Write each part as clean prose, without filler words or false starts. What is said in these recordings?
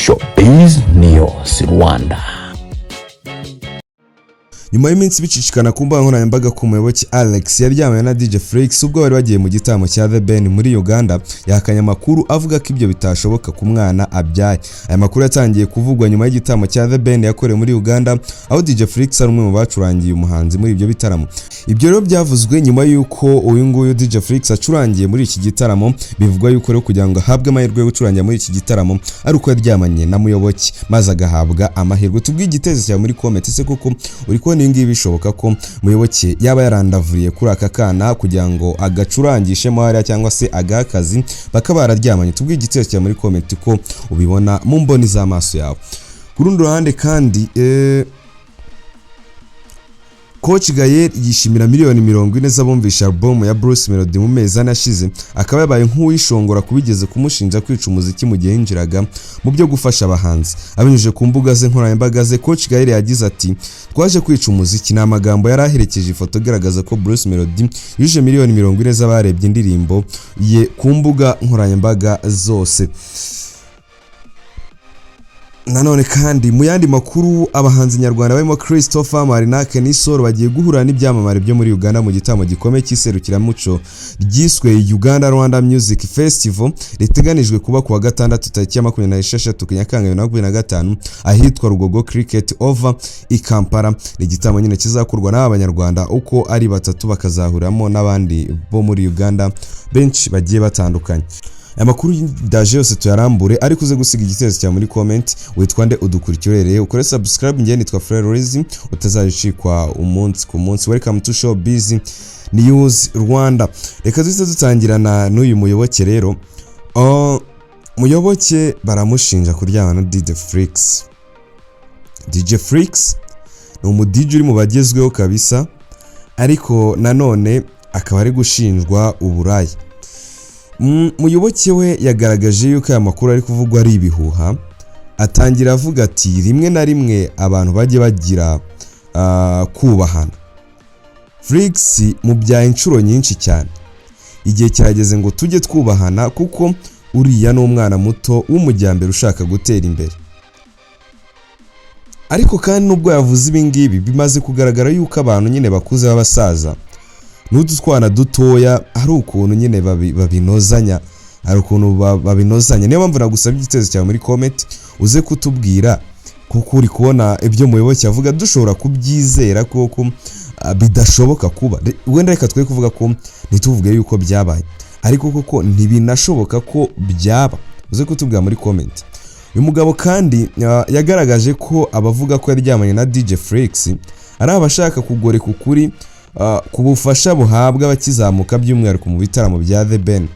Showbiz News Rwanda. Nyuma y'iminsi bicicikana ku mbuga nkoranyambaga ko Umuyoboke Alex yaryamanye na DJ Flix ubwo bari bagiye mu gitaramo cya The Ben muri Uganda, yahakanye amakuru avuga ko ibyo bitashoboka ku mwana abyaye. Aya makuru yatangiye kuvugwa nyuma y'igitaramo cya The Ben yakorewe muri Uganda, aho DJ Flix ari umwe mu bacurangiye umuhanzi muri ibyo bitaramo. Ibyo rero byavuzwe nyuma y'uko uyu nguyu DJ Flix acurangiye muri iki gitaramo. Bivugwa yuko rero kugira ngo ahabwe amahirwe yo gucurangira muri iki gitaramo ari uko yaryamanye na Muyoboke maze agahabwa amahirwe. Tubwiye igitekerezo cyawe muri comment. Ese koko uri kubona ibi ngibi bishoboka ko Muyoboke yaba yarandavuriye kuri aka kana kugira ngo agacurangishemo hariya, cyangwa se agahe akazi, bakaba bararyamanye? Tubwiye igitekerezo cyawe muri comment ko ubibona mu mboni z'amaso yawe. Ku rundi ruhande kandi, Coach Gael yishimira miliyoni 40 z'abumvisha album ya Bruce Melody mu mezi 4 ashize, akaba yabaye nk'uwishongora kubigeze kumushinja kwica umuziki mu gihe yinjiraga mu byo gufasha abahanzi. Abinyujije ku mbuga ze nkoranyambaga ze, Coach Gael yagize ati: "Twaje kwica umuziki." Ni amagambo yari aherekeje ifoto igaragaza ko Bruce Melody yujuje miliyoni 40 z'abarebye indirimbo ye ku mbuga nkoranyambaga zose. Nanone kandi, mu yandi makuru, abahanzi nyarwanda barimo Christopher Marina, Kenny Sol bagiye guhura n'ibyamamare byo muri Uganda mu gitaramo gikomeye cy'iserukiramuco ryiswe Uganda Rwanda Music Festival, riteganijwe kuba ku wa gatandatu tariki ya 26 Nyakanga 2025 ahitwa Rugogo Cricket Oval i Kampala. Ni igitaramo nyine kizakorwa n'aba banyarwanda uko ari batatu, bakazahuriramo n'abandi bo muri Uganda benshi bagiye batandukanye. Aya makuru ndaje yose tuyarambure, ariko uze gusiga igitekerezo cyawe muri comment. Witwa nde? Udukurikira uherereye? Ukore subscribe. Njye nitwa Frere Rizzi, utazajya umunsi ku munsi. Welcome to Showbiz News Rwanda. Reka duhite dutangirana n'uyu Muyoboke rero. Muyoboke baramushinja kuryamana na DJ Flix. DJ Flix ni umu DJ uri mu bagezweho kabisa, ariko nanone akaba ari gushinjwa uburaya. Muyoboke we yagaragaje yuko aya makuru ari kuvugwa ari ibihuha. Atangira avuga ati: "Rimwe na rimwe abantu bajye bagira kubahana. Flix mubyaye inshuro nyinshi cyane, igihe kirageze ngo tujye twubahana, kuko uriya ni umwana muto w'umujyambere ushaka gutera imbere." Ariko kandi nubwo yavuze ibi ngibi, bimaze kugaragara yuko abantu nyine bakuze b'abasaza n'utu twana dutoya hari ukuntu nyine babinozanya, hari ukuntu babinozanya. Niyo mpamvu nagusaba igitekerezo cyawe muri comment, uze kutubwira kuko uri kubona ibyo Muyoboke avuga dushobora kubyizera koko bidashoboka kuba. Wenda reka twe kuvuga ko, ntituvuge yuko byabaye, ariko koko ntibinashoboka ko byaba. Uze kutubwira muri comment. Uyu mugabo kandi yagaragaje ko abavuga ko yaryamanye na DJ Flix ari abashaka kugoreka ukuri ku bufasha buhabwa abakizamuka, by'umwihariko mu bitaramo bya The Ben.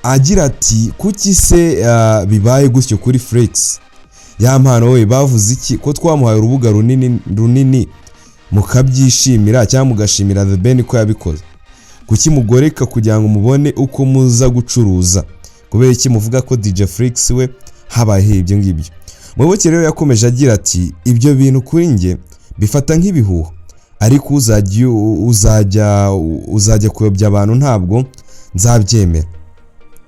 Agira ati: "Kuki se bibaye gutyo kuri Flix? Ya mpano we bavuze iki ko twamuhaye urubuga runini runini mukabyishimira cyangwa mugashimira The Ben ko yabikoze? Kuki mugoreka kugira ngo mubone uko muza gucuruza? Kubera iki muvuga ko DJ Flix we habayeho ibyo ngibyo?" Muyoboke rero yakomeje agira ati: "Ibyo bintu kuri njye bifata nk'ibihuha, ariko uzajya kuyobya abantu ntabwo nzabyemera.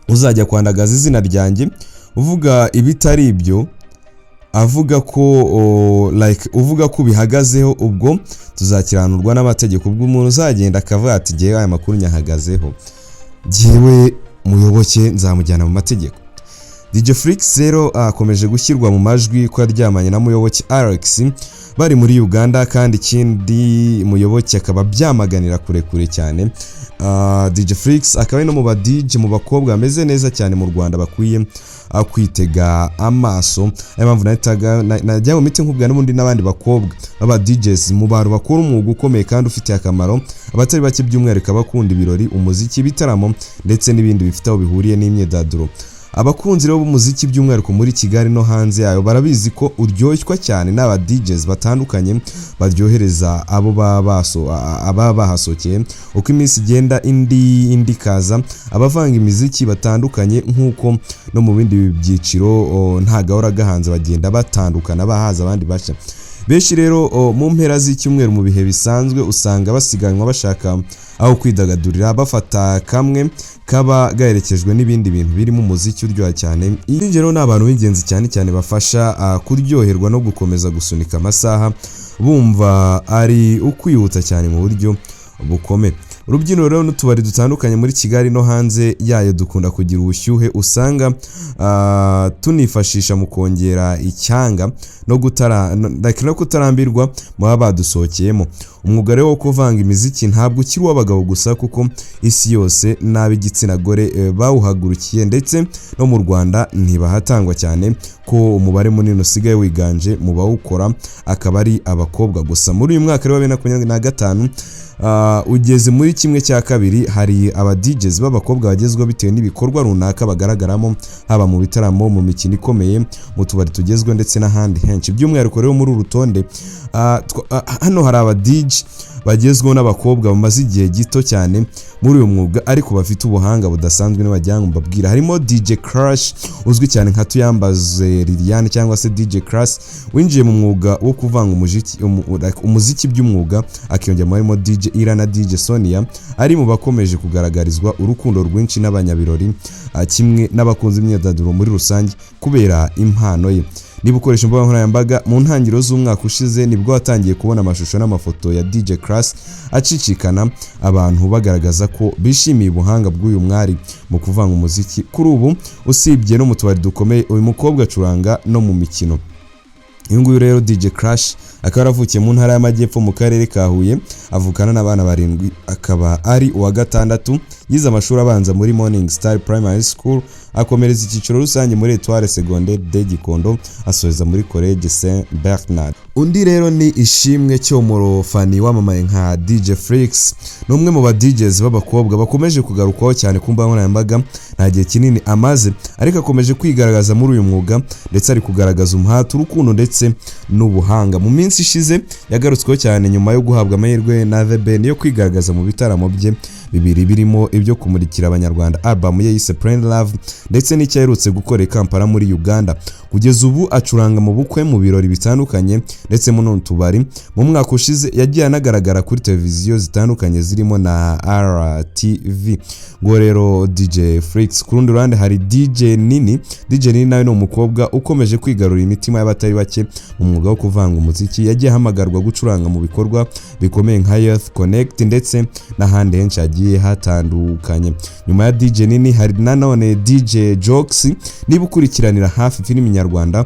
Uzajya kwandagaza izina ryanjye uvuga ibitari ibyo, avuga ko like uvuga ko ubihagazeho, ubwo tuzakiranurwa n'amategeko." Ubwo umuntu uzagenda akavuga ati: "Ngewe aya makuru nyahagazeho, ngewe Muyoboke nzamujyana mu mategeko." DJ Flix rero akomeje gushyirwa mu majwi ko yaryamanye na Muyoboke Alex bari muri Uganda, kandi ikindi Muyoboke akaba byamaganira kure kure cyane. DJ Flix akaba ari no mu ba DJ, mu bakobwa bameze neza cyane mu Rwanda bakwiye kwitega amaso. Niyo mpamvu nahitaga najya mu miti nkubwira n'ubundi n'abandi bakobwa b'aba DJs, mu bantu bakora umwuga ukomeye kandi ufitiye akamaro abatari bake, by'umwihariko abakunda ibirori, umuziki, ibitaramo ndetse n'ibindi bifite aho bihuriye n'imyidagaduro. Abakunzi rero b'umuziki, by'umwihariko muri Kigali no hanze yayo, barabizi ko uryoshwa cyane n'aba DJs batandukanye baryohereza abo baba bahasohokeye. Uko iminsi igenda indi indi ikaza, abavanga imiziki batandukanye, nk'uko no mu bindi byiciro nta gahora gahanze, bagenda batandukana bahaza abandi bashya. Benshi rero mu mpera z'icyumweru, mu bihe bisanzwe, usanga basiganwa bashaka aho kwidagadurira, bafata kamwe kaba gaherekejwe n'ibindi bintu birimo umuziki uryoha cyane. Iyi rero ni abantu b'ingenzi cyane cyane bafasha kuryoherwa no gukomeza gusunika amasaha bumva ari ukwihuta cyane mu buryo bukomeye. Urubyiniro rero n'utubari dutandukanye muri Kigali no hanze yayo dukunda kugira ubushyuhe usanga tunifashisha mu kongera icyanga no gutara no, like no kutarambirwa mu baba badusohokeyemo. Umwuga rero wo kuvanga imiziki ntabwo ukiri uw'abagabo gusa, kuko isi yose n'ab'igitsina gore bawuhagurukiye, ndetse no mu Rwanda ntibahatangwa cyane ko umubare munini usigaye wiganje mu bawukora akaba ari abakobwa gusa. Muri uyu mwaka rero wa 2025, ugeze muri 1/2, hari aba DJs b'abakobwa bagezweho bitewe n'ibikorwa runaka bagaragaramo, haba mu bitaramo, mu mikino ikomeye, mu tubari tugezweho ndetse n'ahandi henshi. By'umwihariko rero muri uru rutonde, hano hari aba DJ bagezweho n'abakobwa bamaze igihe gito cyane muri uyu mwuga ariko bafite ubuhanga budasanzwe. Nibagira ngo mbabwire, harimo DJ Crush uzwi cyane nka Tuyambaze Liliane cyangwa se DJ Crush, winjiye mu mwuga wo kuvanga umuziki, like umuziki by'umwuga, akiyongera harimo DJ Ira na DJ Sonia, ari mu bakomeje kugaragarizwa urukundo rwinshi n'abanyabirori, kimwe n'abakunzi b'imyidagaduro muri rusange kubera impano ye. Niba ukoresha imbuga nkoranyambaga, mu ntangiriro z'umwaka ushize nibwo watangiye kubona amashusho n'amafoto ya DJ Crass acicikana, abantu bagaragaza ko bishimiye ubuhanga bw'uyu mwari mu kuvanga umuziki. Kuri ubu, usibye no mu tubari dukomeye, uyu mukobwa acuranga no mu mikino. Uyu nguyu rero DJ Crash akaba yaravukiye mu Ntara y'Amajyepfo, mu Karere ka Huye, avukana n'abana barindwi, akaba ari uwa gatandatu. Yize amashuri abanza muri Morning Star Primary School, akomereza icyiciro rusange muri Etoile Secondaire de Gikondo, asoreza muri College Saint Bernard. Undi rero ni Ishimwe Cyomoro Fani wamamaye nka DJ Flix. Ni umwe mu ba DJs b'abakobwa bakomeje kugarukwaho cyane ku mbuga nkoranyambaga. Nta gihe kinini amaze, ariko akomeje kwigaragaza muri uyu mwuga, ndetse ari kugaragaza umuhate, urukundo ndetse n'ubuhanga. Mu minsi ishize yagarutsweho cyane nyuma yo guhabwa amahirwe na The Ben yo kwigaragaza mu bitaramo bye bibiri, birimo ibyo kumurikira Abanyarwanda album ye yise Plain Love, ndetse n'icyo aherutse gukora i Kampala muri Uganda. Kugeza ubu acuranga mu bukwe, mu birori bitandukanye ndetse mu n'utubari. Mu mwaka ushize yagiye anagaragara kuri televiziyo zitandukanye zirimo na RTV. Ngo rero DJ Flix. Ku rundi ruhande hari DJ Nini. DJ Nini nawe ni umukobwa ukomeje kwigarurira imitima y'abatari bake mu mwuga wo kuvanga umuziki. Yagiye ahamagarwa gucuranga mu bikorwa bikomeye nka Youth Connect ndetse n'ahandi henshi hagiye hatandukanye. Nyuma ya DJ Nini hari nanone DJ Jokes. Niba ukurikiranira hafi filimi nyarwanda,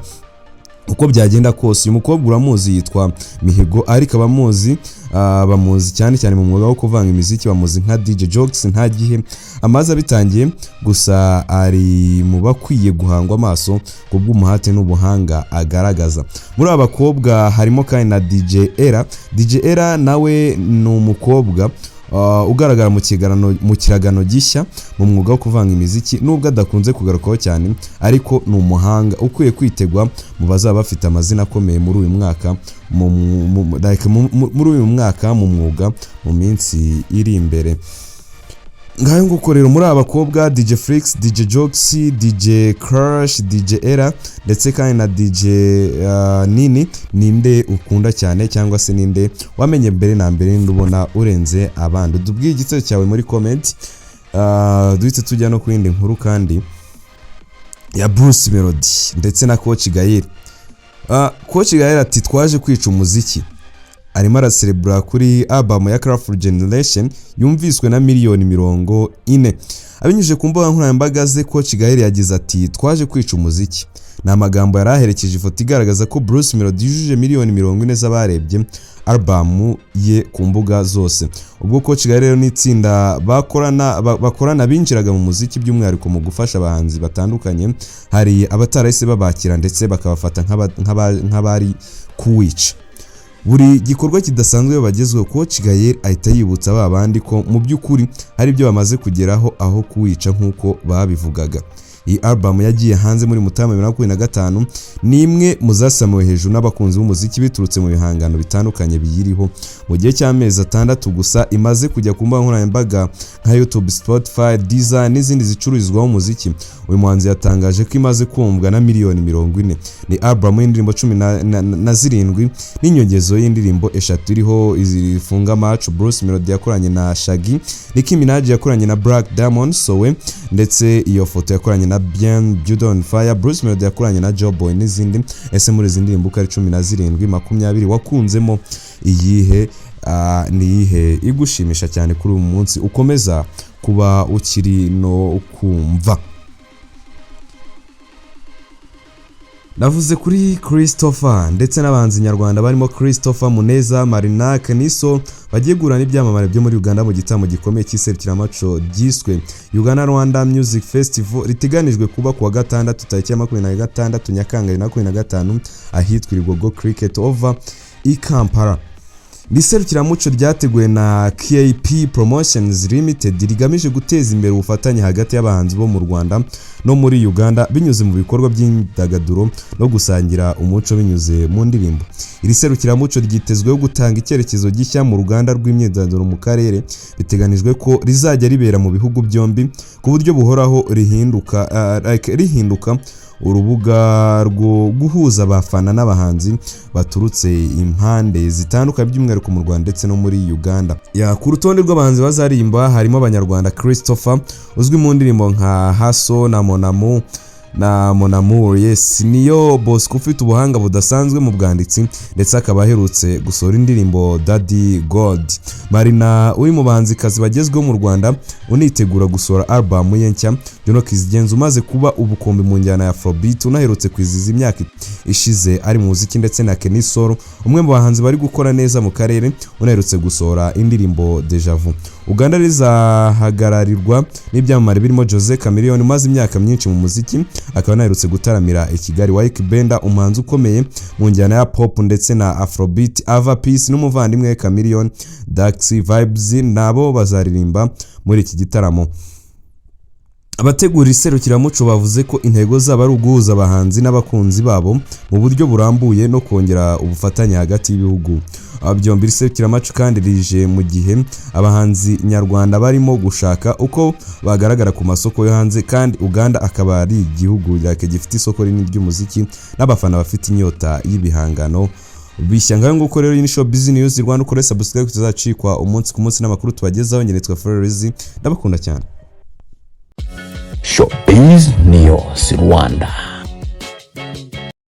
uko byagenda kose uyu mukobwa uramuzi, yitwa Mihigo, ariko abamuzi bamuzi cyane cyane mu mwuga wo kuvanga imiziki, bamuzi nka DJ Jokes. Nta gihe amaze abitangiye, gusa ari mu bakwiye guhangwa amaso kubw'umuhate n'ubuhanga agaragaza. Muri aba bakobwa harimo kandi na DJ Era. DJ Era nawe ni umukobwa ugaragara mu kiragano gishya mu mwuga wo kuvanga imiziki. Nubwo adakunze kugarukaho cyane, ariko ni umuhanga ukwiye kwitegwa mu bazaba bafite amazina akomeye muri uyu mwaka like muri uyu mwaka mu mwuga mu minsi iri imbere. Ngayo nguko rero, muri aba bakobwa DJ Flix, DJ Jokes, DJ Crush, DJ Era ndetse kandi na DJ Nini, ninde ukunda cyane cyangwa se ninde wamenye mbere na mbere, ninde ubona urenze abandi? Utubwire igitekerezo cyawe muri comment. Duhite tujya no ku yindi nkuru kandi ya Bruce Melody ndetse na Coach Gael. Coach Gael ati: "Twaje kwica umuziki." Arimo araserebura kuri album ya Colorful Generation yumviswe na miliyoni 40. Abinyujije ku mbuga nkoranyambaga ze, Coach Gael yagize ati: "Twaje kwica umuziki." Ni amagambo yari aherekeje ifoto igaragaza ko Bruce Melody yujuje miliyoni 40 z'abarebye album ye ku mbuga zose. Ubwo Coach Gael rero n'itsinda bakorana binjiraga mu muziki, by'umwihariko mu gufasha abahanzi batandukanye, hari abatarahise babakira ndetse bakabafata nk'abari kuwica. Buri gikorwa kidasanzwe bagezweho, Coach Gael ahita yibutsa ba bandi ko mu by'ukuri hari ibyo bamaze kugeraho aho kuwica nk'uko babivugaga. Iyi album yagiye hanze muri Mutarama 2025, ni imwe mu zasamiwe hejuru n'abakunzi b'umuziki biturutse mu bihangano bitandukanye biyiriho. Mu gihe cy'amezi 6 gusa imaze kujya ku mbuga nkoranyambaga nka YouTube, Spotify, Deezer n'izindi zicururizwaho umuziki, uyu muhanzi yatangaje ko imaze kumvwa na miliyoni 40. Ni album y'indirimbo 17 n'inyongezo y'indirimbo eshatu, iriho izifunga Macho Bruce Melody yakoranye na Shaggy, Nicki Minaj yakoranye na Black Diamond Sowe, ndetse iyo foto yakoranye na Bien Jude on Fire, Bruce Melody yakoranye na Joe Boy n'izindi. Ese muri izi ndirimbo uko ari 17, 20, wakunzemo iyihe? Ni iyihe igushimisha cyane kuri uyu munsi ukomeza kuba ukiri no kumva? Navuze kuri Christopher ndetse n'abahanzi nyarwanda barimo Christopher Muneza, Marina, Keniso bagiye guhura n'ibyamamare byo muri Uganda mu gitaramo gikomeye cy'iserukiramuco ryiswe Uganda Rwanda Music Festival, riteganijwe kuba kuwa gatandatu tariki ya 26 Nyakanga 2025 ahitwa Lugogo Cricket Oval i Kampala. Ni iserukiramuco ryateguwe na KAP Promotions Limited, rigamije guteza imbere ubufatanye hagati y'abahanzi bo mu Rwanda no muri Uganda binyuze mu bikorwa by'imyidagaduro no gusangira umuco binyuze mu ndirimbo. Iri serukiramuco ryitezweho gutanga icyerekezo gishya mu ruganda rw'imyidagaduro mu karere. Biteganijwe ko rizajya ribera mu bihugu byombi ku buryo buhoraho, like, rihinduka urubuga rwo guhuza abafana n'abahanzi baturutse impande zitandukanye, by'umwihariko mu Rwanda ndetse no muri Uganda. Ya, ku rutonde rw'abahanzi bazaririmba harimo abanyarwanda Christopher uzwi mu ndirimbo nka Haso na Monamu na Monamour, yes, niyo Bosco ufite ubuhanga budasanzwe mu bwanditsi ndetse akaba aherutse gusohora indirimbo Daddy God, Marina uri mu bahanzikazi bagezweho mu Rwanda unitegura gusohora album ye nshya, Juno Kizigenza umaze kuba ubukombe mu njyana ya Afrobeat unaherutse kwizihiza imyaka ishize ari mu muziki, ndetse na Kenny Sol, umwe mu bahanzi bari gukora neza mu karere unaherutse gusohora indirimbo Deja Vu. Uganda rizahagararirwa n'ibyamamare birimo Jose Chameleone umaze imyaka myinshi mu muziki akaba anaherutse gutaramira i Kigali, Ykee Benda umuhanzi ukomeye mu njyana ya pop ndetse na Afrobeat, Ava Peace n'umuvandimwe Chameleone, Dax Vibes nabo bazaririmba muri iki gitaramo. Abategura iserukiramuco bavuze ko intego zabo ari uguhuza abahanzi n'abakunzi babo mu buryo burambuye no kongera ubufatanye hagati y'ibihugu byombi. Iri serukiramuco kandi rije mu gihe abahanzi nyarwanda barimo gushaka uko bagaragara ku masoko yo hanze, kandi Uganda akaba ari igihugu like gifite isoko rinini ry'umuziki n'abafana bafite inyota y'ibihangano bishya. Ngaho nguko rero, iyi ni Showbiz News Rwanda. Ukore subscribe tuzacikwa umunsi ku munsi n'amakuru tubagezaho. Njye nitwa Florezi, ndabakunda cyane. Showbiz News Rwanda.